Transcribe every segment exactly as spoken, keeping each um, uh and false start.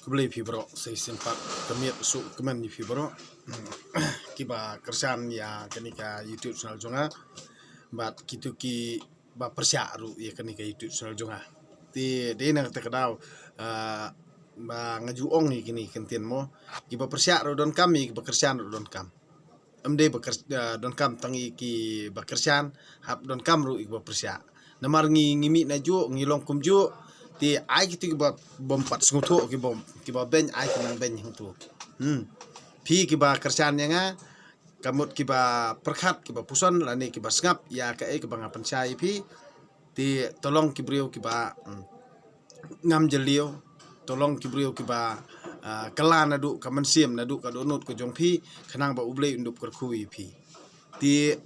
Khublei phi baroh, sa shisien pat ka miat suk kmen ïa phi baroh kiba kyrshan ïa kane ka YouTube channel jong nga bad kito kiba pyrshah ruh ïa kane ka YouTube channel jong nga. Te dei na kata ka daw, ah, ba nga ju ong ïa kine ki kyntien mo, kiba pyrshah ruh donkam, ïa kiba kyrshan ruh donkam. Em dei ba kyr-, ah, donkam tang ïa kiba kyrshan, hap donkam ruh ïa kiba pyrshah. Namar ngi, ngi mih najuh, ngi long kumjuh, te ai kito kiba bym pat sngewthuh, kiba, kiba beiñ, ai ki nang beiñ hangto. Hmm. Phi kiba kyrshan ïa nga, ka mut kiba pyrkhat, kiba puson, lane kiba sngap ïa kaei kaba nga pynshai ïa phi, te to long ki briew kiba, hmm, ngam jylliew, to long ki briew kiba, ah, kylla naduh ka mynsiem, naduh ka dohnud ka jong phi, khnang ba U Blei un dup kyrkhu ïa phi. Te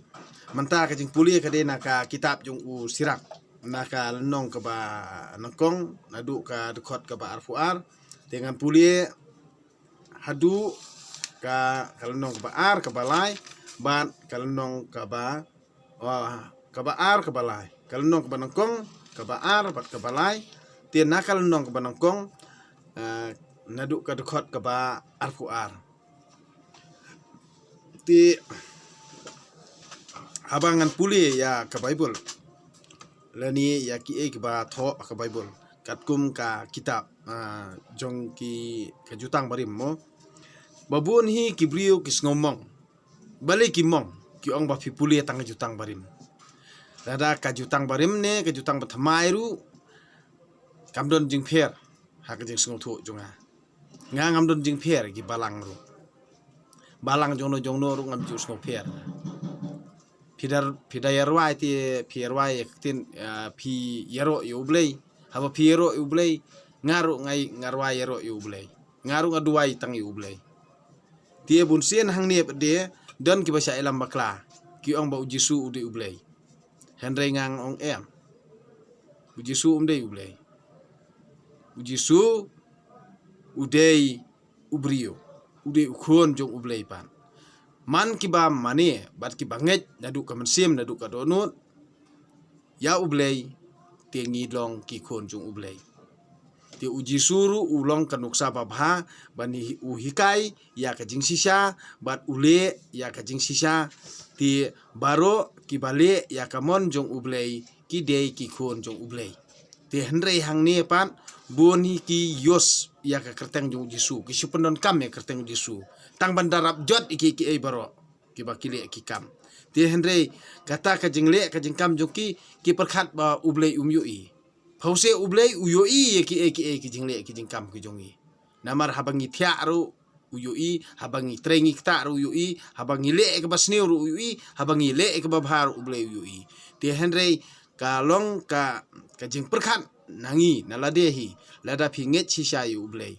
mynta ka jingpule ka dei na ka kitab jong u Sirak, na ka lynnong kaba nyngkong, naduh ka dkhot kaba arphew ar. Te ngan pule haduh ka, ka lynnong kaba ar, kaba lai, bad ka lynnong kaba, oh, kaba ar, kaba lai. Ka lynnong kaba nyngkong, kaba ar, bad kaba lai. Te na ka lynnong kaba nyngkong, eh, naduh ka dkhot kaba arphew ar. Te haba ngan pule ïa ka Baibl, lane ïa kiei kiba thoh ha ka Baibl, katkum ka kitab, ah, jong ki, ka Jutang Barim mo. Ba bun hi ki briew ki sngew mong. Balei ki mong? Ki ong ba phi pule tang ka Jutang Barim. Lada ka Jutang Barim ne ka Jutang Bathymmai ruh, kam don jingpher ha ka jingsngewthuh jong nga. Nga ngam don jingpher ki balang ruh. Balang jongno jongno ruh ngam ju sngewpher. Phi da, phi da ïarwai te, phi ïarwai ïa ka ktien, ah, phi ïaroh ïa U Blei. Haba phi ïaroh ïa U Blei, nga ruh nga, nga rwai ïaroh ïa U Blei. Nga ruh nga duwai tang ïa U Blei. Te bunsien hangne pat de don kiba shah ïalam bakla, ki ong ba U Jisu u dei U Blei. Hynrei nga ong em. U Jisu um dei U Blei. U Jisu u dei u briew, u dei u khun jong U Blei pat. Man kiba mane bad kiba ngeit naduh ka mynsiem, naduh ka dohnud ïa U Blei, te ngi long ki khun jong U Blei. Te U Jisu ruh u long ka nuksa babha, ban hi-, u hikai ïa ka jingshisha, bad u leh ïa ka jingshisha. Te baroh kiba leh ïa ka mon jong U Blei ki dei ki khun jong U Blei. Te hynrei hangne pat bun hi ki use ïa ka kyrteng jong U Jisu, ki shu pyndonkam ïa ka kyrteng U Jisu tang ban da rap jot ïa ki, kiei baroh kiba ki leh ki kam. Te hynrei kata ka jingleh ka jingkam jong ki, ki pyrkhat ba U Blei um ïohi. Phewse U Blei u ïohi ïa kiei kiei ki jingleh ki jingkam ki jong ngi. Namar haba ngi thiah ruh u ïohi, haba ngi trei ngi ktah ruh u ïohi, haba ngi leh kaba sniew ruh u ïohi, haba ngi leh kaba bha ruh U Blei u ïohi. Te hynrei ka long ka, ka jingpyrkhat na ngi na lade hi, lada phi ngeit shisha ïa U Blei,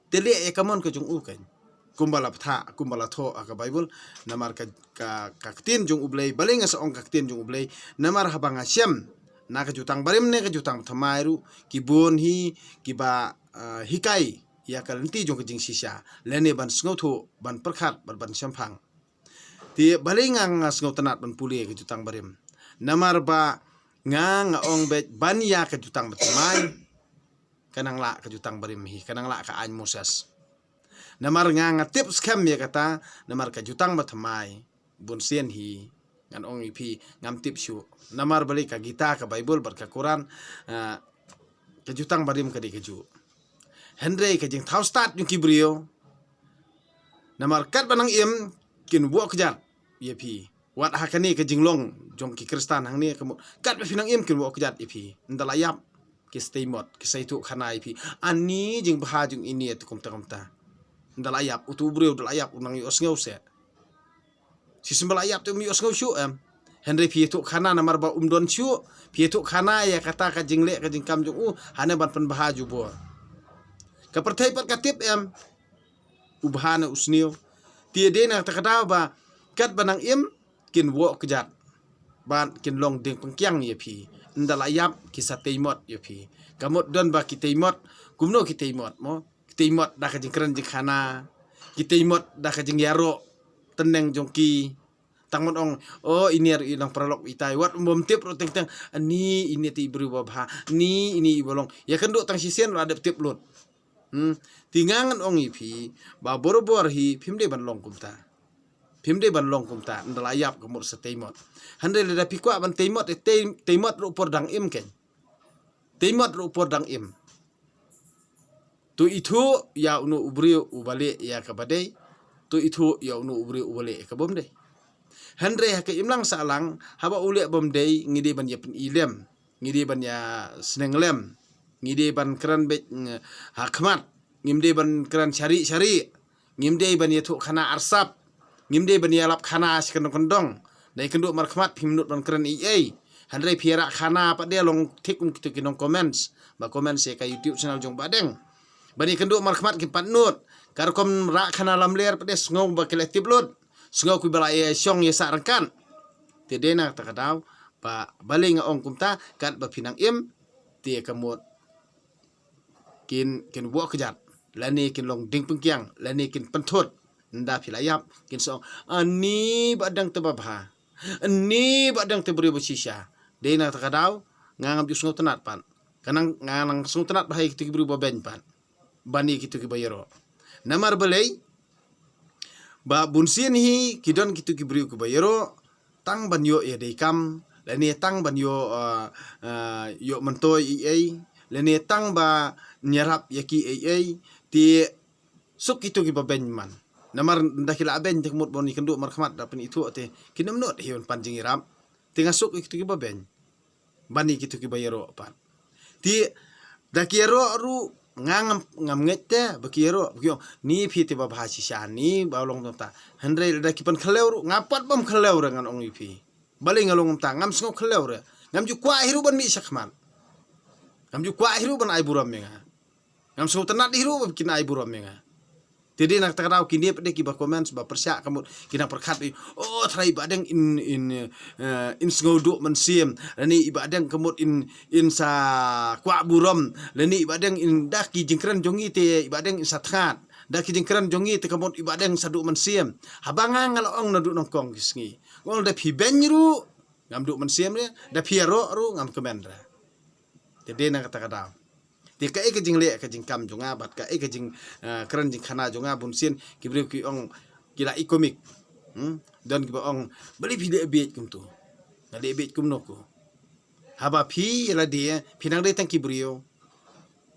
te leh ïa ka mon ka jong u kan. Kumba la bthah, kumba la thoh ha ka Baibl, namar ka, ka, ka ktien jong U Blei, balei nga sa ong ka ktien jong U Blei, namar haba nga shem na ka Jutang Barim ne ka Jutang Bathymmai ruh, ki bun hi kiba, ah, hikai ïa ka lynti jong ka jingshisha, lane ban sngewthuh, ban pyrkhat, ban, ban shemphang. Te balei nga, nga sngewtynnat ban pule ka Jutang Barim? Namar ba nga, nga ong beit ban ïa ka Jutang Bathymmai, ka nang lah ka Jutang Barim hi, ka nang lah ka aiñ Moses. Namar nga, nga tip skhem ïa kata, namar ka Jutang Bathymmai bunsien hi, ngan ong ïa phi, ngam tip shuh. Namar balei ka Gita, ka Baibl bad ka Koran, ah, ka Jutang Barim ka dei kajuh. Hynrei ka jingthaw stad jong ki briew, namar katba nang im kin woh kjat ïa phi. Wat ha kane ka jinglong jong ki Khristan hangne ka mut, katba phi nang im kin woh kjat ïa phi. Ynda la ïap ki sa tei mot, ki sa ïathuh khana ïa phi. Ani jingbha jong ine te kumta kumta. Ynda la ïap, utu u briew da la ïap u nang ïohsngew seh. Shisien ba la ïap te um ïohsngew shuh em. Hynrei phi ïathuh khana namar ba um don shuh, phi ïathuh khana ïa kata ka jingleh ka jingkam jong u, hane ban pynbha jubor. Ka pyrthei pat ka tip em, u bha ne u sniew. Te dei na kata ka daw ba katba nang im kin woh kjat, bad kin long dieng pynkiang ïa phi. Ynda la ïap ki sa tei mot ïa phi. Ka mut don ba ki tei mot, kumno ki tei mot mo? Ki tei mot da ka jingkren jingkhana, ki tei mot da ka jingïaroh tneng jong ki. Tang ban ong, oh, ine ruh i nang paralok itai, wat um bym tip ruh teng teng, ani ine te i briew ba bha, ani ine i ba long. Ïa kynduh tang shisien ruh la dep tip lut. Hmm, te nga ngan ong ïa phi ba borabor hi phim dei ban long kumta. Phim dei ban long kumta, nda la ïap ka mut sa tei mot. Hynrei lada phi kwah ban tei mot, eh, tei, tei mot ruh por dang im kein. Tei mot ruh por dang im. To ithuh ïa uno u briew uba leh ïa kaba dei. To ithuh ïa uno u briew uba leh ïa kabym dei. Hynrei ha ka imlang sahlang, haba u leh bym dei, ngi dei ban ïa pynilem, ngi dei ban ïa sneng lem, ngi dei ban kren beit, mm, ha khmat, ngim dei ban kren shari shari, ngim dei ban ïathuh khana arsap, ngim dei ban ïalap khana shi kyndong kyndong. Dei kynduh markhmat phim nud ban kren ei ei. Hynrei phi rah khana pat de long thik kum kitu ki nong comments ba comments ïa ka YouTube channel jong Bah Deng. Ban ïa kynduh markhmat kim pat nud. Ka rukom rah khana lamler pat de sngew ba ki la tip lut, sngew ki ba la ïa shong ïa sah ryngkat. Te dei na kata ka daw ba balei nga ong kumta, katba phi nang im, te ka mut kin, kin buh kjat, lane kin long ding pynkiang, lane kin pynthut. Nda phi la ïap, kin sa ong, ani Bah Deng te babha, ani Bah Deng te briew ba shisha. Dei na kata ka daw nga ngam ju sngewtynnat pat. Ka nang, nga nang sngewtynnat ba ha ïa kitu ki briew ba beiñ pat ban ïa kitu ki ba ïaroh. Namar balei? Ba bun sien hi ki don kitu ki briew ki ba ïaroh tang ban ïoh ïa dei kam, lane tang ban ïoh, ah, ah, ïoh myntoi ei ei, lane tang ban ïarap ïa ki ei ei. Te suk kitu ki ba beiñ man. Namar nda ki la beiñ te ka mut ban ïa kynduh markhmat da pynithuh te kin ym nud hi ban pan jingïarap. Te nga suk ïa kitu ki ba beiñ ban ïa kitu ki ba ïaroh pat. Te da ki ïaroh ruh nga ngam, ngam ngeit te ba ki ïaroh, ba ki ong, ni phi te babha shisha, ni ba long tang ta. Hynrei lada ki pynkhyllew ruh, nga pat bym khyllew re ngan ong ïa phi. Balei nga long tang ta, ngam sngew khyllew re. Ngam ju kwah hi ruh ban mih shakhmat. Ngam ju kwah hi ruh ban ai burom ïa nga. Ngam sngewtynnat hi ruh ba kin ai burom ïa nga. Te dei na kata ka daw kine pat de ki ba comments ba pyrshah ka mut ki nang pyrkhat, oh, trai i Bah Deng in, in, eh, in sngew duh mynsiem, lane i Bah Deng ka mut in, in sa kwah burom, lane i Bah Deng in da ki jingkren jong ngi te i Bah Deng in sa thngat, da ki jingkren jong ngi te ka mut i Bah Deng sa duh mynsiem. Haba nga nga la ong naduh nyngkong ki sngi, nga ong da phi beiñ ruh ngam duh mynsiem re, da phi ïaroh ruh ngam kmen re. Te dei na kata ka daw. Te kaei ka jingleh ka jingkam jong nga bad kaei ka jing, eh, kren jingkhana jong nga, bun sien ki briew ki ong ki la i komik. Hmm? Don ki ba ong, balei phi leh bieit kumtu? Nga leh bieit kumno ko? Haba phi ïa lade phi nang dei tang ki briew,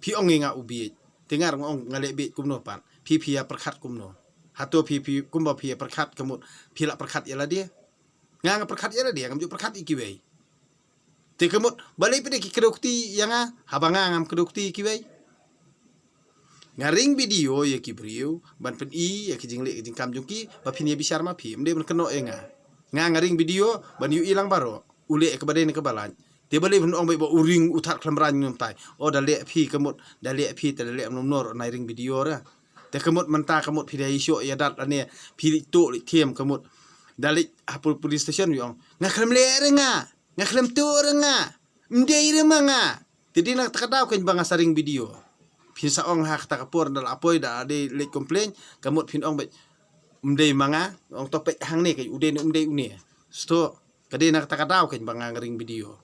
phi ong ïa nga u bieit. Te nga ruh nga ong nga leh bieit kumno pat? Phi, phi ïa pyrkhat kumno? Hato phi, phi kumba phi ïa pyrkhat ka mut phi la pyrkhat ïa lade? Nga nga pyrkhat ïa lade, ngam ju pyrkhat ïa kiwei. Te ka mut balei pat de ki kdew kti ïa nga haba nga ngam kdew kti ïa kiwei? Nga ring video ïa ki briew ban pyni ïa ki jingleh ki jingkam jong ki ba phin ïa bishar ma phi, ym dei ban kynnoh ïa nga. Nga nga ring video ban ïohi lang baroh, u leh kaba dei ne kaba lait. Te balei ban ong ba u ring u thad khlem rang num tai? O da leh phi ka mut, da leh phi te da leh mnum nor nai ring video ra. Te ka mut mynta ka mut phi da ïa shoh ïa dat lane phi leit tuh leit them ka mut. Da leit ha pol-, police station ïa ong, nga khlem leh re nga. Nga khlem tuh re nga. Ym dei re ma nga. Te dei na kata ka daw kein ba nga sa ring video. Phin sa ong ha kata ka por da la poi da dei leit complain, ka mut phin ong beit ym dei ma nga, ong to peit hangne kein u dei ne ym dei une. Sto, ka dei na kata ka daw kein ba nga ring video.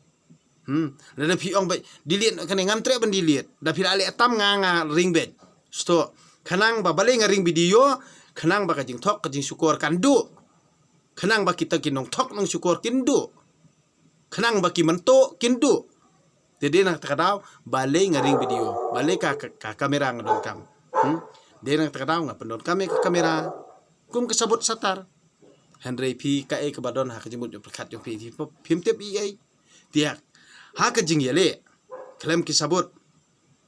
Hmm, lada phi ong beit delete kane, ngam treh ban delete. Da phi la leh tam nga nga ring beit. Sto, khnang ba balei nga ring video, khnang ba ka jingthok ka jingshukor kan duh. Khnang ba kita ki nongthok nongshukor kin duh. Khnang ba ki mynta kin duh. Te dei na kata ka daw balei nga ring video, balei ka, ka, ka kamera nga donkam. Hmm? Dei na kata ka daw nga pyndonkam ïa ka kamera kum ka sabut satar. Hynrei phi kaei kaba don ha ka jingmut jong pyrkhat jong phi, phi, phim tip ei ei. Te ha ka jingïaleh khlem ki sabut,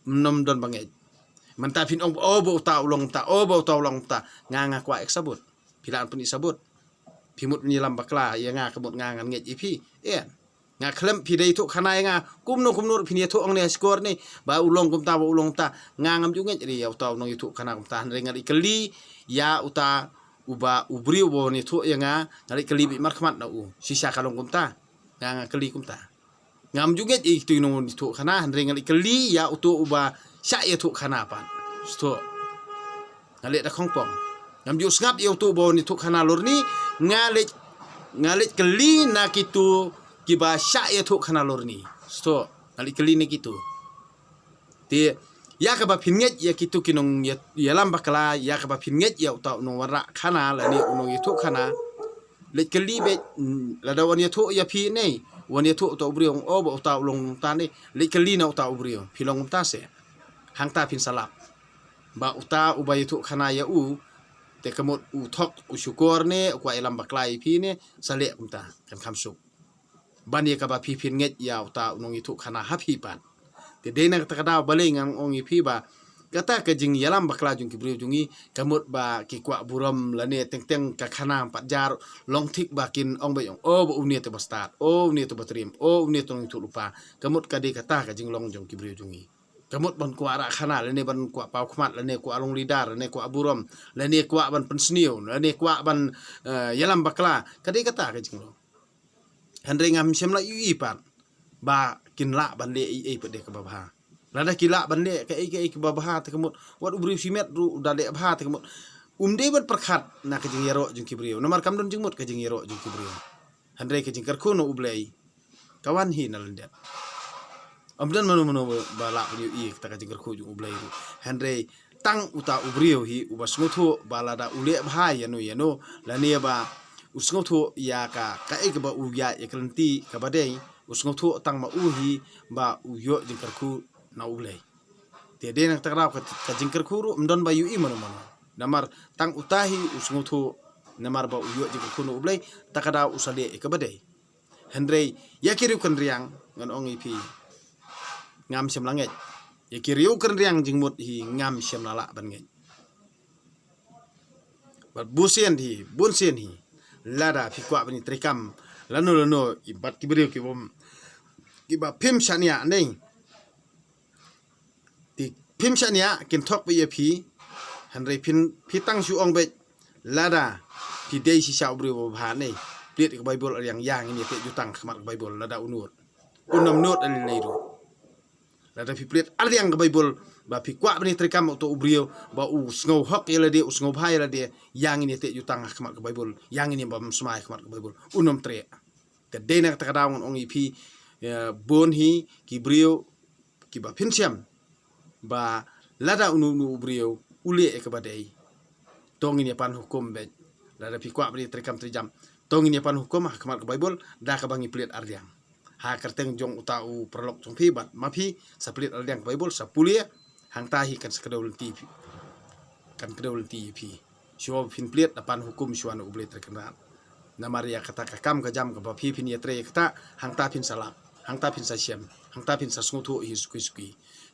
ym don ba ngeit. Mynta phin ong, o ba uta u long uta, o ba uta u long uta. Nga nga kwah ïa ka sabut. Phi lah ban pyni sabut. Phi mut ban ïalam bakla ïa nga ka mut nga ngan ngeit ïa phi. Ïa. Nga khlem phi da ïathuh khana ïa nga kumno kumno ruh phin ïathuh ong ne ha shkor ne ba u long kumta ba u long kumta. Nga ngam ju ngeit re ïa uta u nongïathuh khana kumta, hynrei nga leit kylli ïa uta uba u briew uba wan ïathuh ïa nga, nga leit kylli beit markhmat na u. Shisha ka long kumta. Nga nga kylli kumta. Ngam ju ngeit ïa utu u nongïathuh khana, hynrei nga leit kylli ïa utu uba shah ïathuh khana pat. Sto. Nga leh da khongpong. Ngam ju sngap ïa utu uba wan ïathuh khana lorni, nga leit, nga leit kylli na kitu kiba shah ïathuh khana lorni. Sto. Nga leit kylli na kitu. Te Ïa kaba phin ngeit ïa kitu ki nong ïa, ïalam bakla, ïa kaba phin ngeit ïa uta u nongwanrah khana lane u nongïathuh khana. Leit kylli beit, mm, lada wan ïathuh ïa phi ne, wan ïathuh uta u briew, ong, o, ba uta u long kumta ne, leit kylli na uta u briew, phi long kumta se. Hangta phin sa lap ba uta uba ïathuh khana ïa u, te ka mut u thok, u shukor ne, u kwah ïalam bakla ïa phi ne, sa leh kumta, kan kham suk. Ban ïa kaba phi phin ngeit ïa uta u nongïathuh khana ha phi pat. Te dei na kata ka daw balei ngan ong ïa phi ba kata ka jingïalam bakla jong ki briew jong ngi, ka mut ba ki kwah burom lane teng teng ka khana pat jar, long thik ba kin ong beit, ong, o, ba une te ba stad, o, une te ba trim, o, une te nongïathuh lypa. Ka mut ka dei kata ka jinglong jong ki briew jong ngi. Ka mut ban kwah rah khana lane ban kwah paw khmat lane kwah long leader lane kwah burom lane kwah ban pynsniew lane kwah ban, eh, ïalam bakla. Ka dei kata ka jinglong. Hynrei ngam shym la ïohi pat ba kin lah ban leh ei ei pat de kaba bha. Lada ki lah ban leh kaei kaei kaba bha, te ka mut wat u briew shimet ruh u da leh bha, te ka mut um dei ban pyrkhat na ka jingïaroh jong ki briew, namar kam don jingmut ka jingïaroh jong ki briew. Hynrei ka jingkyrkhu na U Blei ka wan hi na lyndet. Ym don mano mano ba lah ban ïohi kata ka jingkyrkhu jong U Blei ruh. Hynrei tang uta u briew hi uba sngewthuh ba lada u leh bha ïano ïano lane ba u sngewthuh ïa ka, kaei kaba u ïaid ïa ka lynti kaba dei, u sngewthuh tang ma u hi ba u ïoh jingkyrkhu na U Blei. Te dei na kata ka daw ka, ka jingkyrkhu ruh ym don ba ïohi mano mano. Namar tang uta hi u sngewthuh namar ba u ïoh jingkyrkhu na U Blei, ta ka daw u sa leh ïa kaba dei. Hynrei ïa ki riew kynriang ngan ong ïa phi, ngam shym la ngeit. Ïa ki riew kynriang jingmut hi ngam shym la lah ban ngeit. Bad bunsien hi, bunsien hi, lada phi kwah ban ïatreikam lano lano bad ki briew ki bym, kiba phim shaniah ne, te phim shaniah kin thok beit ïa phi. Hynrei phin, phi tang shu ong beit, lada phi dei shisha u briew uba bha ne, plied ïa ka Baibl, ar ïang, ïa ngin ïateh jutang ha khmat ka Baibl, lada u nud, un ym nud lei lei ruh. Lada phi plied ar ïang ka Baibl ba phi kwah ban ïatreikam uto u briew ba u sngew hok ïa lade, u sngew bha ïa lade, ïa ngin ïateh jutang ha khmat ka Baibl, ïa ngin ïa bam smai ha khmat ka Baibl, un ym treh. Te dei na kata ka daw ngan ong ïa phi, eh, bun hi ki briew kiba phin shem ba lada uno uno u briew u leh ïa kaba dei, to ngin ïa pan hukum beit. Lada phi kwah ban ïatreikam treijam, to ngin ïa pan hukum ha khmat ka Baibl da kaba ngi plied ar ïang. Ha kyrteng jong uta u paralok jong phi bad ma phi, sa plied ar ïang ka Baibl, sa pule, hangta hi kan sa kdew lynti phi, kan kdew lynti ïa phi. Shuwa ba phin plied, da pan hukum shuwa na U Blei Trai Kynrad. Namar ïa kata ka kam ka jam kaba phi phin ïatrei ïa kata, hangta phin sa lap, hangta phin sa shem, hangta phin sa sngewthuh hi suki suki.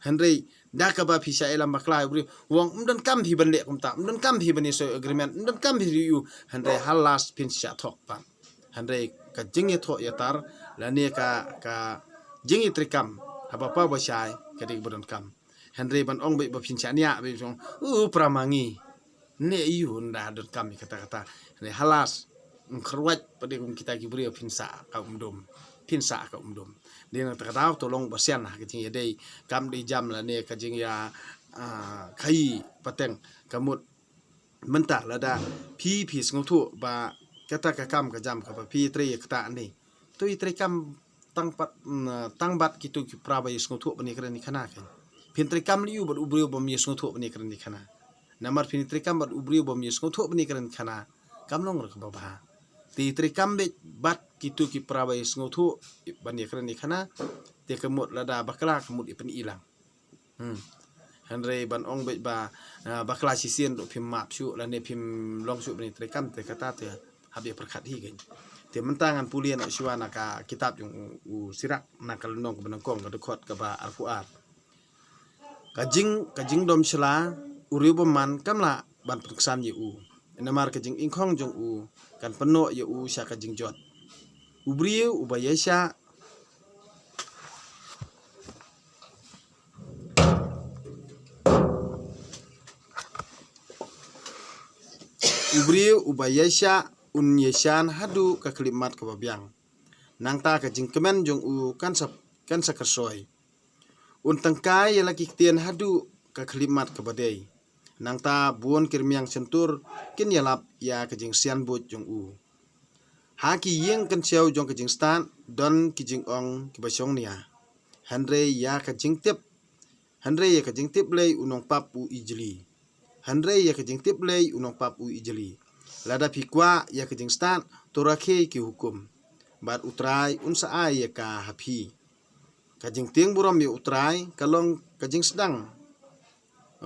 Hynrei da kaba phi shah ïalam bakla ïa u briew, u ong, ym donkam phi ban leh kumta, ym donkam phi ban ïa soi agreement, ym donkam phi ïa u, hynrei ha last phin shah thok pat. Hynrei ka jingïathoh ïatar lane ka, ka jingïatreikam haba paw ba shai ka dei kaba donkam. Hynrei ban ong beit ba phin shaniah beit, phin ong, u, para ma ngi, ne ïa u, ynda donkam ïa kata kata. Hynrei ha last, ym kyrwat pat de kum kita ki briew, phin sah ka umdum, phin sah ka umdum. Dei na kata ka daw to long ba sian ha ka jingïadei, kam dei jam lane ka jingïa, ah, khaïi pateng, ka mut mynta lada phi, phi sngewthuh ba kata ka kam ka jam kaba phi trei ïa kata ne, to ïatreikam tang pat, mm, tang bad kito ki para ba ïasngewthuh ban ïakren ïakhana kan. Phin treikam lei ïa u bad u briew bym ïasngewthuh ban ïakren ïakhana? Namar phin treikam bad u briew bym ïasngewthuh ban ïakren ïakhana, kam long ruh kaba bha. Te ïatreikam beit bad kito ki para ba ïasngewthuh ban ïakren ïakhana. Te ka mut lada bakla ka mut ïa pyni lang. Hmm. Hynrei ban ong beit ba, ah, bakla shisien ruh phim map shuh lane phim long shuh ban ïatreikam, te kata te hap ïa pyrkhat hi kan. Te mynta ngan pule noh shuwa na ka kitab jong u, u Sirak, na ka lynnong kaba nyngkong, ka dkhot kaba arphew ar. Ka jing, ka jingdom shylla u riewbymman kam lah ban pynksan ïa u. Namar ka jingïngkhong jong u kan pynnoh ïa u sha ka jingjot. U briew uba ïaishah U briew uba ïaishah un ïashan haduh ka khyllipmat kaba biang. Nangta ka jingkmen jong u kan sa, kan sa kyrsoi. Un tyngkai ïa la ki ktien haduh ka khyllipmat kaba dei. Nangta bun ki rmiang shyntur kin ïalap ïa ka jingsianbuit jong u. Ha ki ïing kynshew jong ka jingstad don ki jingong kiba shongnia. Hynrei ïa ka jingtip Hynrei ïa ka jingtip lei u nongpap u ijli. Hynrei ïa ka jingtip lei u nongpap u ijli. Lada phi kwah ïa ka jingstad, to rakhe ki hukum. Bad U Trai un sa ai ïa ka ha phi. Ka jingtieng burom ïa U Trai ka long ka jingsdang.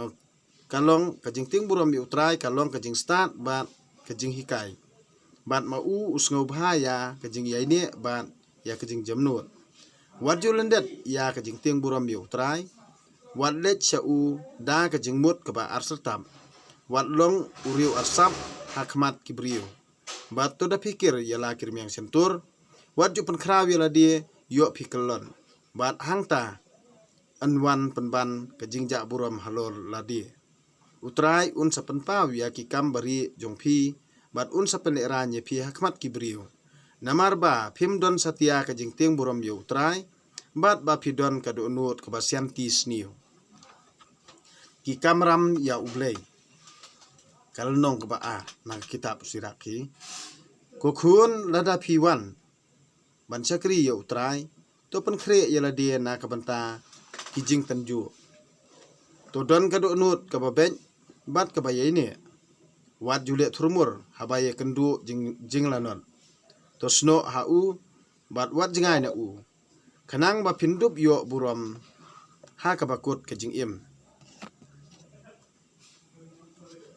Eh, ka long ka jingtieng burom ïa U Trai ka long ka jingstad bad ka jinghikai. Bad ma u u sngewbha ïa ka jingïaineh bad ïa ka jingjemnud. Wat ju lyndet ïa ka jingtieng burom ïa U Trai. Wat leit sha u da ka jingmut kaba arsyrtap. Wat long u riew arsap ha khmat ki briew. Bad to da phikir ïa la ki rmiang shyntur. Wat ju pynkhraw ïa lade, ïoh phi kyllon. Bad hangta yn wan pynban ka jingjah burom halor lade. U Trai un sa pynpaw ïa ki kam barieh jong phi, bad un sa pynlehraiñ ïa phi ha khmat ki briew. Namar ba phim don satia ka jingtieng burom ïa U Trai, bad ba phi don ka dohnud kaba sianti sniew. Ki kamram ïa U Blei. Ka lynnong kaba ar na ka kitab u Sirak hi. Ko khun, lada phi wan ban shakri ïa U Trai, to pynkhreh ïa lade na ka bynta ki jingtynjuh. To don ka dohnud kaba beit bad kaba ïaineh. Wat ju leh thurmur haba ïakynduh jing, jinglanot. To snoh ha u bad wat jngai na u, khnang ba phin dup ïoh burom ha kaba kut ka jingim.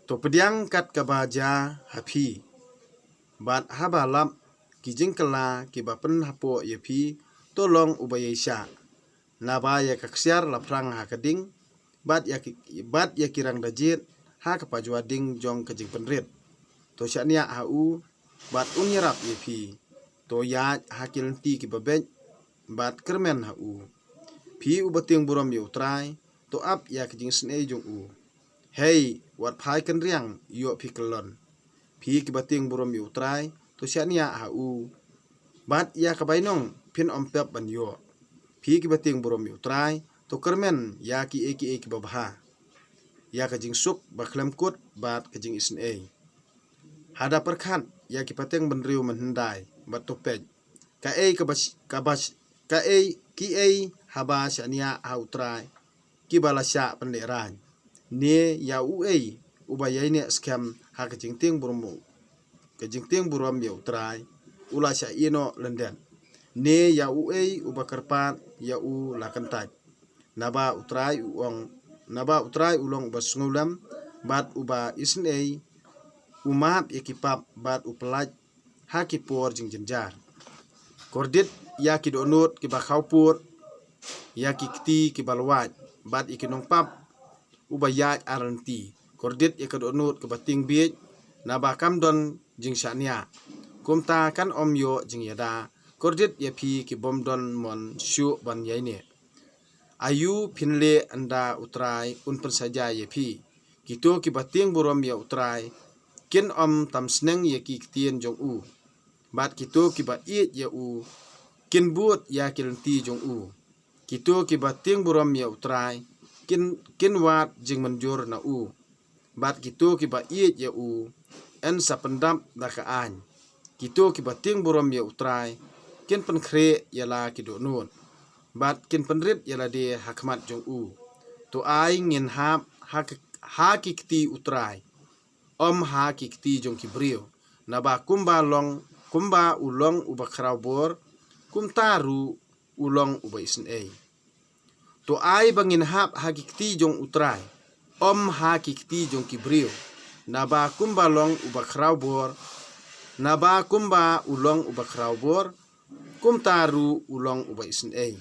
To pdiang kat kaba jia ha phi. Bad haba lap ki jingkylla kiba pynhapoh ïa phi, to long uba ïaishah. Naba ïa ka ksiar la phrang ha ka ding, bad ïa ki, bad ïa ki rang da jied ha ka pajua ding jong ka jingpynrit. To shaniah ha u, bad un ïarap ïa phi. To ïaid ha ki lynti kiba beit, bad kyrmen ha u. Phi uba tieng burom ïa U Trai, to ap ïa ka jingisynei jong u. Hei, wat phai kynriang, ïoh phi kyllon. Phi kiba tieng burom ïa U Trai, to shaniah ha u. Bad ïa ka bainong phin ym pep ban ïoh. Phi kiba tieng burom ïa U Trai, to kyrmen ïa kiei kiei kiba bha. Ïa ka jingsuk ba khlem kut bad ka jingisynei. Hada pyrkhat ïa ki pateng bynriew mynhyndai bad to peit. Kaei kaba sh-, kaba sh-, kaei kiei haba shaniah ha U Trai kiba la shah pynlehraiñ. Ne ïa uei uba ïaineh skhem ha ka jingtieng burom, ka jingtieng burom ïa U Trai, u la shah ïehnoh lyndet. Ne ïa uei uba kyrpad ïa u la kyntait. Naba U Trai u ong, naba U Trai u long uba sngewlem bad uba isynei, u map ïa ki pap bad u pyllait ha ki por jingjynjar. Kordit ïa ki dohnud kiba khawpud, ïa ki kti kiba lwait, bad ïa ki nongpap uba ïaid ar lynti. Kordit ïa ka dohnud kaba tieng bieit, naba kam don jingshaniah. Kumta kan ym ïoh jingïada. Kordit ïa phi ki bym don mon shuh ban ïaineh. Aïu phin leh ynda U Trai un pynsaja ïa phi? Kito kiba tieng burom ïa U Trai kin ym tam sneng ïa ki ktien jong u. Bad kito kiba ïeit ïa u kin bud ïa ki lynti jong u. Kito kiba tieng burom ïa U Trai kin, kin wad jingmynjur na u. Bad kito kiba ïeit ïa u yn sa pyndap da ka aiñ. Kito kiba tieng burom ïa U Trai kin pynkhreh ïa la ki dohnud. Bad kin pynrit ïa lade ha khmat jong u. To ai ngin hap ha ki, ha ki kti U Trai, ym ha ki kti jong ki briew. Naba kumba long, kumba u long uba khraw bor, kumta ruh u long uba isynei. To ai ba ngin hap ha ki kti jong U Trai, ym ha ki kti jong ki briew. Naba kumba long uba khraw bor, naba kumba u long uba khraw bor, kumta ruh u long uba isynei.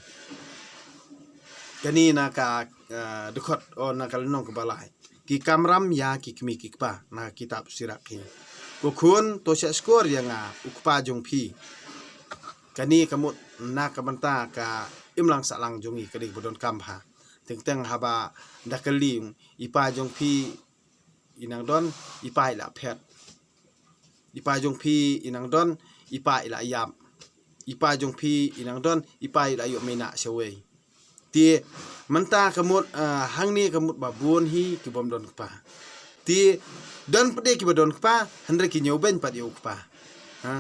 Kane na ka, ah, dkhot, o na ka lynnong kaba lai. Ki kamram ïa ki kmie ki kpa, na ka kitab Sirak hi. Ko khun, to shah shkor ïa nga, u kpa jong phi. Kane ka mut na ka bynta ka imlang sahlang jong ngi ka dei kaba donkam bha. Teng teng haba da kylli, i pa jong phi i nang don, i pa i la phet. I pa jong phi i nang don, i pa i la ïap. I pa jong phi i nang don, i pa i la ïoh mei na shawei. Te mynta ka mut, ah, hangne ka mut ba bun hi ki bym don kpa. Te don pat de kiba don kpa, hynrei ki ñiewbeiñ pat ïa u kpa. Ha?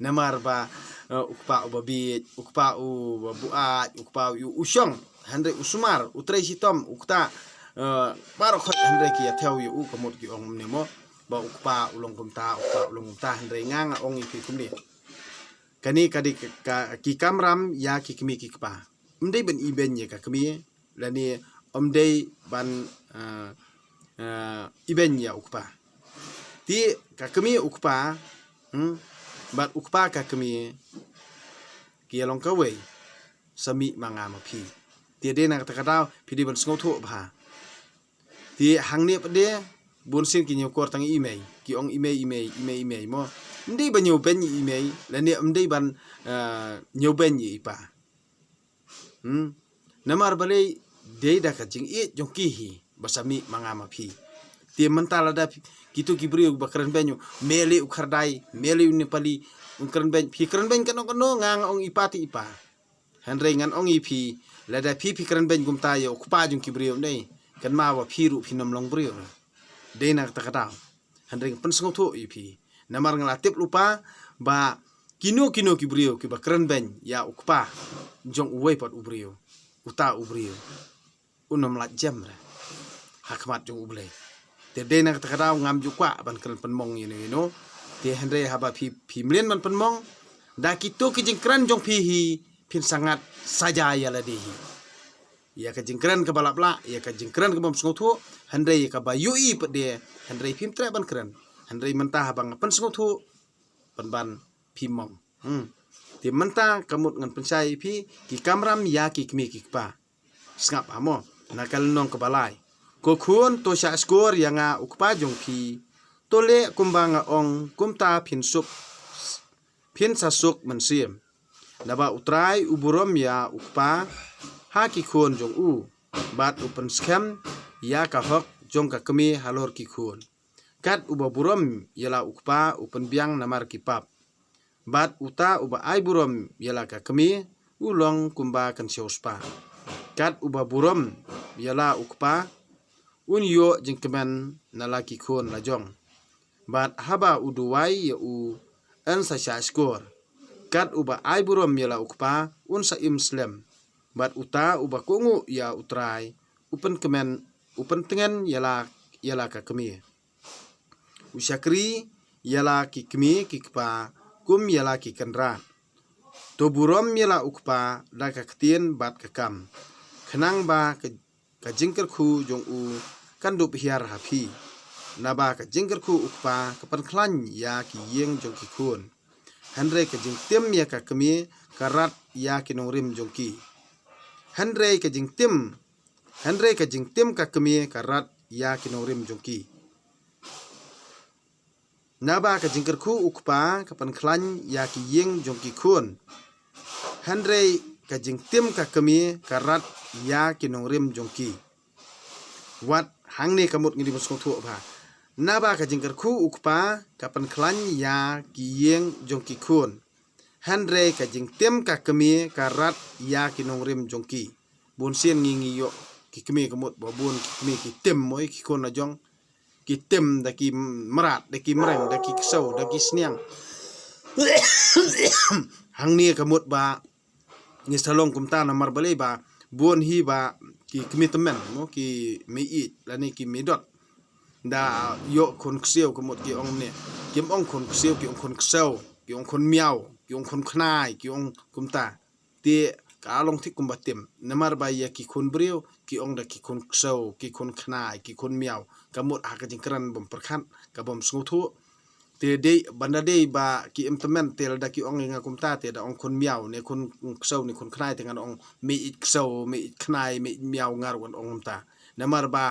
Namar ba, eh, u kpa uba bieit, u kpa uba buaid, u kpa u, u shong, hynrei u sumar, u trei shitom, u kta, eh, baroh khoit hynrei ki ïa thew ïa u, ka mut ki ong kumne mo, ba u kpa u long kumta, u kpa u long kumta, hynrei nga nga ong ïa phi kumne. Kane ka dei ka, ka, ki kamram ïa ki kmie ki kpa. Ym dei ban ibeiñ ïa ka kmie, lane ym dei ban, eh, eh, ibeiñ ïa u kpa. Te ka kmie u kpa, hmm, bad u kpa ka kmie, ki ïa long kawei, sa mih ma nga ma phi. Te dei na kata ka daw, phi dei ban sngewthuh bha. Te hangne pat de, bun sien ki ñiewkor tang i mei, ki ong i mei, i mei, i mei, i mei mo. Ym dei ban ñiewbeiñ i mei, lane ym dei ban, eh, ñiewbeiñ i pa. Hmm. Namar balei, dei da ka jingïeit jong ki hi, ba sa mih ma nga ma phi. Te mynta lada phi, kito ki briew ba kren beiñ u, me lei u Khyrdai, me lei u Nepali, un kren beiñ, phi kren beiñ kano kano, nga nga ong i pa te i pa. Hynrei ngan ong ïa phi, lada phi phi kren beiñ kumta ïa u kpa jong ki briew ne, kynmaw ba phi ruh phin ym long briew. Dei na kata ka daw. Hynrei ngan pynsngewthuh ïa phi. Namar nga la tip lypa ba kino kino ki briew kiba kren beiñ ïa u kpa jong uwei pat u briew, uta u briew un ym lait jem re ha khmat jong U Blei. Te dei na kata ka daw ngam ju kwah ban kren pynmong ïa no ïa no. Te hynrei haba phi, phi mlien ban pynmong, da kito ki jingkren jong phi hi, phin sa ngat saja ïa lade hi. Ïa ka jingkren kaba lap lah, ïa ka jingkren kaba ym sngewthuh, hynrei ïa kaba ïohi pat de, hynrei phim treh ban kren. Hynrei mynta haba nga pynsngewthuh, pynban phi mong. Hmm. Te mynta ka mut ngan pynshai ïa phi, ki kamram ïa ki kmie ki kpa. Sngap ha mo, na ka lynnong kaba lai. Ko khun, to shah shkor ïa nga u kpa jong phi. To leh kumba nga ong, kumta phin suk, phin sa suk mynsiem. Naba U Trai u burom ïa u kpa ha ki khun jong u, bad u pynskhem ïa ka hok jong ka kmie halor ki khun. Kat uba burom ïa la u kpa u pynbiang namar ki pap. Bad uta uba ai burom ïa la ka kmie u long kumba kan siewspah. Kat uba burom ïa la u kpa un ïoh jingkmen na la ki khun la jong. Bad haba u duwai ïa u, yn sa shah shkor. Kat uba ai burom ïa la u kpa un sa im slem. Bad uta uba kohnguh ïa U Trai u pynkmen, u pyntngen ïa la, ïa la ka kmie. U shakri ïa la ki kmie ki kpa kum ïa la ki kynrad. To burom ïa la u kpa da ka ktien bad ka kam, khnang ba ka, ka jingkyrkhu jong u kan dup hiar ha phi. Naba ka jingkyrkhu u kpa ka pynkhlaiñ ïa ki ïing jong ki khun. Hynrei ka jingtim ïa ka kmie ka rat ïa ki nongrim jong ki. Hynrei ka jingtim, hynrei ka jingtim ka kmie ka rat ïa ki nongrim jong ki. Naba ka jingkyrkhu u kpa ka pynkhlaiñ ïa ki ïing jong ki khun. Hynrei ka jingtim ka kmie ka rat ïa ki nongrim jong ki. Wat hangne ka mut ngi dei ban sngewthuh bha. Naba ka jingkyrkhu u kpa ka pynkhlaiñ ïa ki ïing jong ki khun. Hynrei ka jingtim ka kmie ka rat ïa ki nongrim jong ki. Bun sien ngi ngi ïoh ki kmie ka mut ba bun ki kmie ki tim mo ïa ki khun la jong. Ki tim da ki mrad, da ki mreng, da ki ksew, da ki sniang. Hangne ka mut ba ngi sa long kumta namar balei ba bun hi ba ki kmie tymmen mo, ki mei ïeit lane ki mei dot. Da ïoh khun ksiew ka mut ki ong ne. Kim ong khun ksiew, ki ong khun ksew, ki ong khun miaw, ki ong khun khnai, ki ong kumta. Te ka long thik kumba tim. Namar ba ïa ki khun briew ki ong da ki khun ksew, ki khun khnai, ki khun miaw. Ka mut ha ka jingkren bym pyrkhat, ka bym sngewthuh. Te dei, ban da dei ba ki im tymmen te lada ki ong ïa nga kumta te da ong khun miaw ne khun ksew ne khun khnai te ngan ong mei ïeit ksew, mei ïeit khnai, mei ïeit miaw, nga ruh ngan ong kumta. Namar ba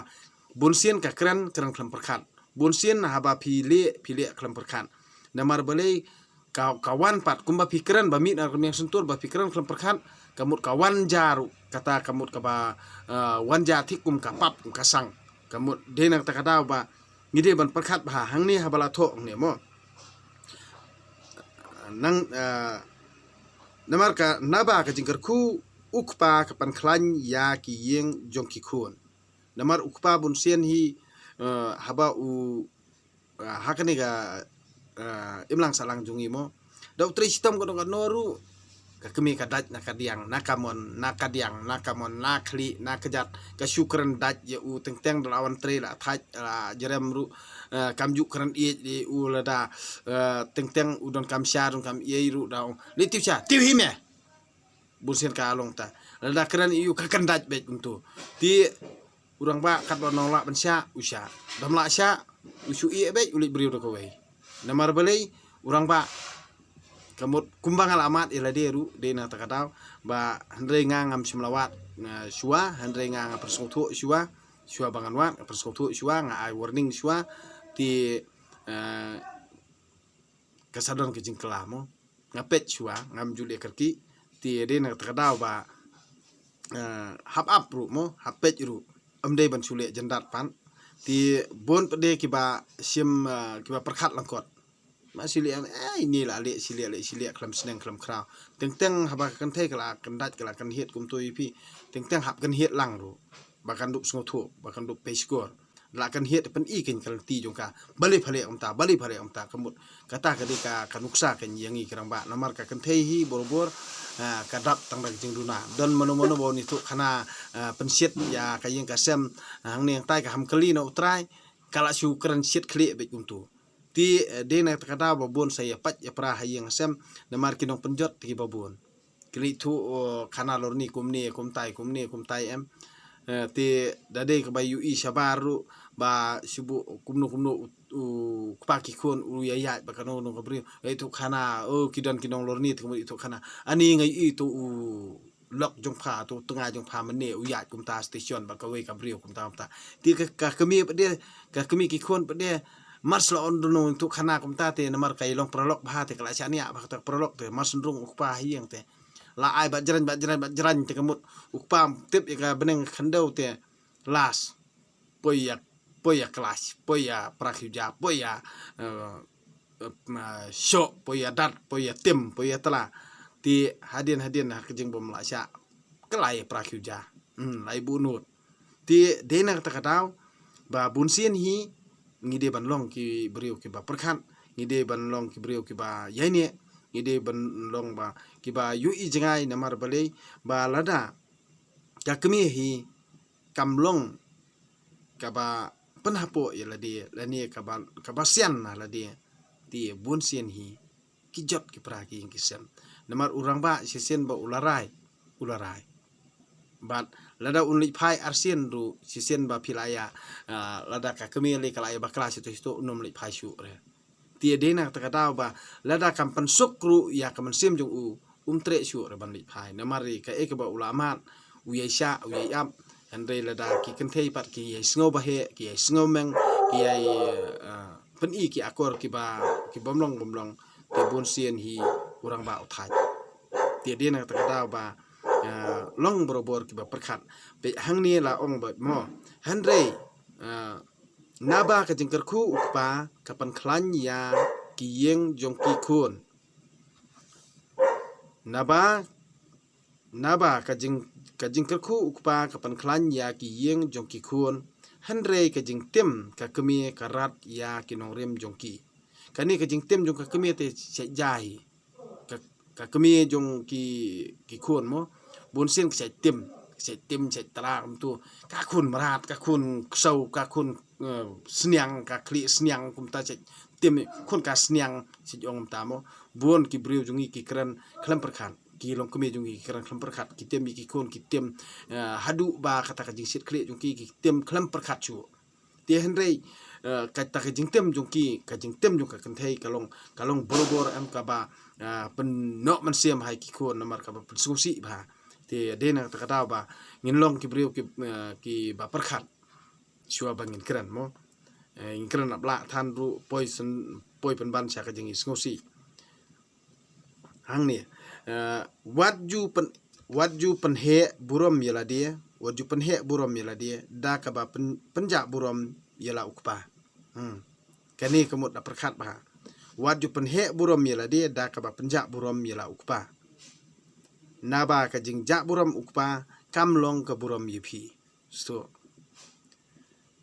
bun sien ka kren, kren khlem pyrkhat. Bun sien haba phi leh, phi leh khlem pyrkhat. Namar balei ka, ka wan pat kumba phi kren ba mih na ka rmiang shyntur ba phi kren khlem pyrkhat, ka mut ka wan ja ruh kata ka mut kaba, eh, wan ja thik kum ka pap kum ka sang. Ka mut dei na kata ka daw ba ngi dei ban pyrkhat bha hangne haba la thoh hangne mo. Nang, eh, namar ka naba ka jingkyrkhu u kpa ka pynkhlaiñ ïa ki ïing jong ki khun. Namar u kpa bun sien hi, eh, haba u, eh, ha kane ka, eh, imlang sahlang jong ngi mo. Da u trei shitom katno katno ruh, ka kmie ka dait na kadiang, na kamon, na kadiang, na kamon, na khlieh, na kjat, ka shu kren dait ïa u. Teng teng da la wan trei la thait, la jrem ruh, eh, kam ju kren ïeit ïa u lada, eh, teng teng u donkam sha, donkam ïeit ruh da ong, "Leit tiew sha, tiew hi me." Bun sien ka long ta. Lada kren ïa u ka kren dait beit kumtu. Te u rangbah katba u nang lah ban shah, u shah. Dam lah shah, u shu ïeh beit, u leit briew da kawei. Namar balei, u rangbah ka mut kumba nga la mad ïa lade ruh, dei na kata ka daw ba hynrei nga ngam shym la wad, eh, shuwa, hynrei nga nga pynsngewthuh shuwa, shuwa ba ngan wad, nga pynsngewthuh shuwa, nga ai warning shuwa. Te, eh, ka sa don ka jingkylla mo. Nga peit shuwa, ngam ju leh kyrkieh. Te dei na kata ka daw ba, eh, hap ap ruh mo, hap peit ruh. Ym dei ban shu leh jyndat pat. Te bun pat de kiba shim, eh, kiba pyrkhat lyngkot. Ma shu leh, eh, ine la leh, shu leh, leh, shu leh khlem sneng khlem khraw. Teng teng haba ka kynthei ka la kyndait, ka la kynhied kumtu ïa phi. Teng teng hap kynhied lang ruh. Ba kan dup sngewthuh, ba kan dup pei shkor. La kynhied pyn-i kein ka lynti jong ka. Balei pha leh kumta, balei pha leh kumta, ka mut kata ka dei ka, ka nuksa kein ïa ngi ki rangbah. Namar ka kynthei hi barabor, ah, ka dap tang da ka jingduna. Don mano mano ba wan ïathuh khana, ah, pynshit ïa ka ïing ka sem, ah, hangne hangtai, ka ham kylli na u trai, ka la shu kren shit khlieh beit kumtu. Te, eh, dei na kata ka daw ba bun sa ïa pait ïa pra ha ïing ha sem, namar ki nongpynjot te kiba bun. Ki leit thuh, oh, khana lorni kumne, kumtai, kumne, kumtai em. Eh, te da dei kaba ïohi shabar ruh ba shu buh kumno kumno u, u kpa ki khun u ïaid bad kano kano ka briew. Ïathuh khana, oh, ki don ki nonglorni te ka mut ïathuh khana. Ani nga ïohi to u lok jong pha, to u tnga jong pha mynne u ïaid kumta station bad kawei ka briew kumta kumta. Te ka, ka kmie pat de, ka kmie ki khun pat de, mar shu la ong don u ïathuh khana kumta te namar ka ïalong paralok bha te ka la shaniah bha kata ka paralok te, mar shu rung u kpa ha ïing te. La ai bad jrang, bad jrang, bad jrang te ka mut u kpa tip ïa ka bneng khyndew te. Las. Poi ïa, poi ïa klas, poi ïa pra khiew ja, poi ïa, eh, eh, ma, shoh, poi ïa dat, poi ïa tim, poi ïa tla. Te hadien hadien ha ka jingbym lah shah. Kylla ïa pra khiew ja. Hmm, la ïa buh nud. Te dei na kata ka daw ba bun sien hi ngi dei ban long ki briew kiba pyrkhat, ngi dei ban long ki briew kiba ïaineh, ngi dei ban long ba kiba ïohi jngai. Namar balei? Ba lada ka kmie hi kam long kaba pynhapoh ïa lade lane kaba, kaba sian na lade, te bun sien hi ki jot ki pra ki ïing ki sem. Namar u rangbah shisien ba u la rai, u la rai. Bad lada un leit phai arsien ruh shisien ba phi la ïa, ah, lada ka kmie lei ka la ïa bakla shito shito, un ym leit phai shuh re. Te dei na kata ka daw ba lada kam pynsuk ruh ïa ka mynsiem jong u, um treh shuh re ban leit phai. Namar ri kaei kaba u la mad, u ïai shah, u ïai ap. Hynrei lada ki kynthei pat ki ïai sngew ba heh, ki ïai sngew meng, ki ïai, eh, pyn-i ki akor kiba, ki bym long bym long, te bun sien hi u rangbah u thait. Te dei na kata ka daw ba, eh, long barabor kiba pyrkhat. Peit hangne la ong bad mo. Hynrei, eh, naba ka jingkyrkhu u kpa ka pynkhlaiñ ïa ki ïing jong ki khun. Naba, naba ka jing, ka jingkyrkhu u kpa ka pynkhlaiñ ïa ki ïing jong ki khun. Hynrei ka jingtim ka kmie ka rat ïa ki nongrim jong ki. Kane ka jingtim jong ka kmie te shait jai. Ka, ka kmie jong ki, ki khun mo. Bun sien ka shait tim, ka shait tim, shait tla kumtu. Ka khun mrad, ka khun ksew, ka khun, eh, sniang, ka khlieh sniang kumta shait tim, khun ka sniang, shait ong kumta mo. Bun ki briew jong ngi ki kren khlem pyrkhat. Ki longkmie jong ngi ki kren khlem pyrkhat, ki tim ïa ki khun, ki tim, eh, haduh ba kata ka jingshit khlieh jong ki, ki tim khlem pyrkhat shuh. Te hynrei, eh, kata ka jingtim jong ki, ka jingtim jong ka kynthei ka long, ka long barabor em kaba, eh, pynnoh mynsiem ha ki khun namar kaba pynsngewsih bha. Te dei na kata ka daw ba ngin long ki briew ki, eh, kiba pyrkhat. Shuwa ba ngin kren mo. Eh, ngin kren ap lah than ruh poi syn, poi pynban sha ka jingïasngewsih. Hangne, eh, wat ju pyn, wat ju pynheh burom ïa lade, wat ju pynheh burom ïa lade da kaba pyn, pynjah burom ïa la u kpa. Hmm. Kane ka mut da pyrkhat bha. Wat ju pynheh burom ïa lade da kaba pynjah burom ïa la u kpa. Naba ka jingjah burom u kpa kam long ka burom ïa phi. Shuh.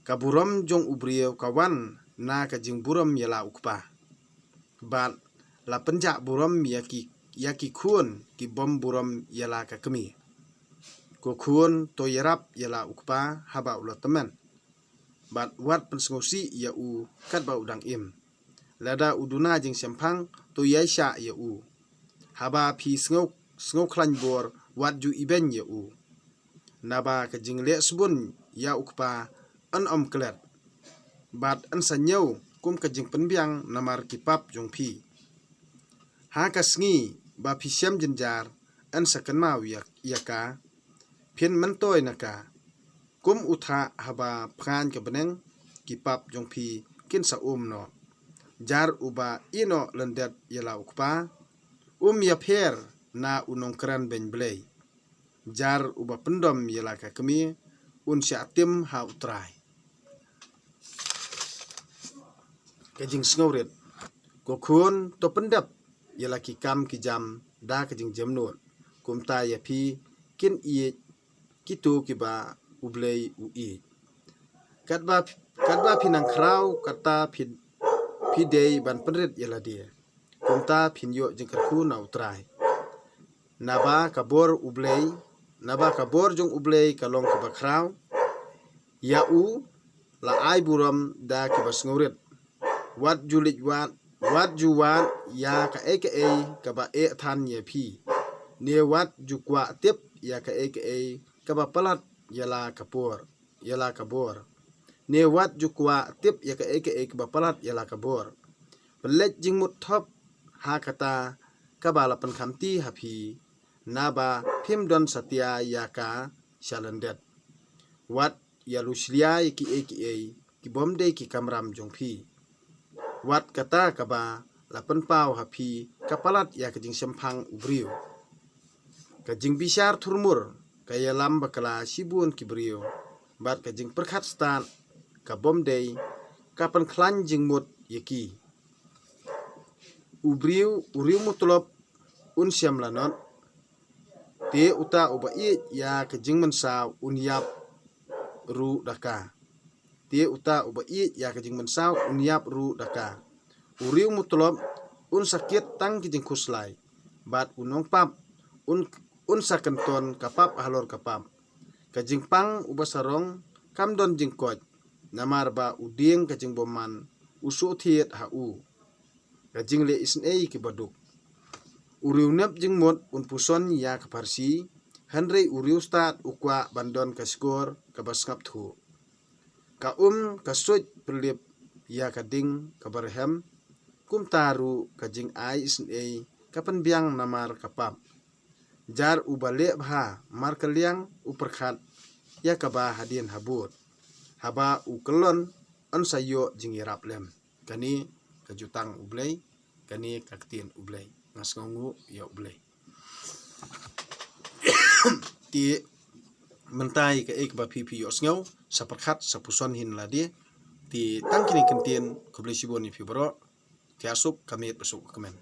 Ka burom jong u briew ka wan na ka jingburom ïa la u kpa. Bad la pynjah burom ïa ki, ïa ki khun ki bym burom ïa la ka kmie. Ko khun, to ïarap ïa la u kpa haba u la tymmen, bad wat pynsngewsih ïa u katba u dang im. Lada u duna jingshemphang, to ïaishah ïa u. Haba phi sngew, sngew khlaiñ bor, wat ju ibeiñ ïa u. Naba ka jingleh sbun ïa u kpa yn ym klet, bad yn sa ñiew kum ka jingpynbiang namar ki pap jong phi. Ha ka sngi ba phi shem jynjar, yn sa kynmaw ïa, ïa ka, phin myntoi na ka. Kum u thah haba phngaiñ ka bneng, ki pap jong phi kin sa um noh. Jar uba ïehnoh lyndet ïa la u kpa, um ïapher na u nongkren beiñ Blei. Jar uba pyndom ïa la ka kmie, un shah tim ha U Trai. Ka jingsngewrit. Ko khun, to pyndep ïa la ki kam ki jam da ka jingjemnud. Kumta ïa phi kin ïeit kito kiba U Blei u ïeit. Katba, katba phi nang khraw, kata phi, phi dei ban pynrit ïa lade. Kumta phin ïoh jingkyrkhu na U Trai. Naba ka bor U Blei, naba ka bor jong U Blei ka long kaba khraw. Ïa u la ai burom da kiba sngewrit. Wat ju leit wad, wat ju wad ïa kaei kaei kaba eh than ïa phi, ne wat ju kwah tip ïa kaei kaei kaba palat ïa la ka por, ïa la ka bor. Ne wat ju kwah tip ïa kaei kaei kaba palat ïa la ka bor. Pynleit jingmut thop ha kata kaba la pynkhamti ha phi, naba phim don satia ïa ka sha lyndet. Wat ïalushlia ïa kiei kiei ki bym dei ki kamram jong phi. Wat kata kaba la pynpaw ha phi ka palat ïa ka jingshemphang u briew. Ka jingbishar thurmur ka ïalam bakla shibun ki briew, bad ka jingpyrkhat stad ka bym dei ka pynkhlaiñ jingmut ïa ki. U briew, u riew mutlop un shem lanot. Te uta uba ïeit ïa ka jingmynsaw un ïap ruh da ka. Te uta uba ïeit ïa ka jingmynsaw un ïap ruh da ka. U riew mutlop un sa kit tang ki jingkhuslai, bad u nongpap un, un sa kynton ka pap halor ka pap. Ka jingpang uba sarong kam don jingkoit, namar ba u dieng ka jingbymman u shu thied ha u. Ka jingleh isynei kiba duk. U riewniap jingmut un puson ïa ka pharshi, hynrei u riewstad u kwah ban don ka shkor kaba sngap thuh. Ka um ka suid pyrlip ïa ka ding kaba rhem, kumta ruh ka jingai isynei ka pynbiang namar ka pap. Jar uba leh bha markylliang u pyrkhat ïa kaba hadien habud. Haba u kyllon yn sa ïoh jingïarap lem. Kane ka jutang U Blei, kane ka ktien U Blei. Nga sngewnguh ïa U Blei. Te mynta ïa kaei kaba phi phi ïohsngew, sa pyrkhat, sa puson hi na lade. Te tang kine ki ktien, khublei shibun ïa phi baroh. Te ha suk ka miet ba suk ka kmen.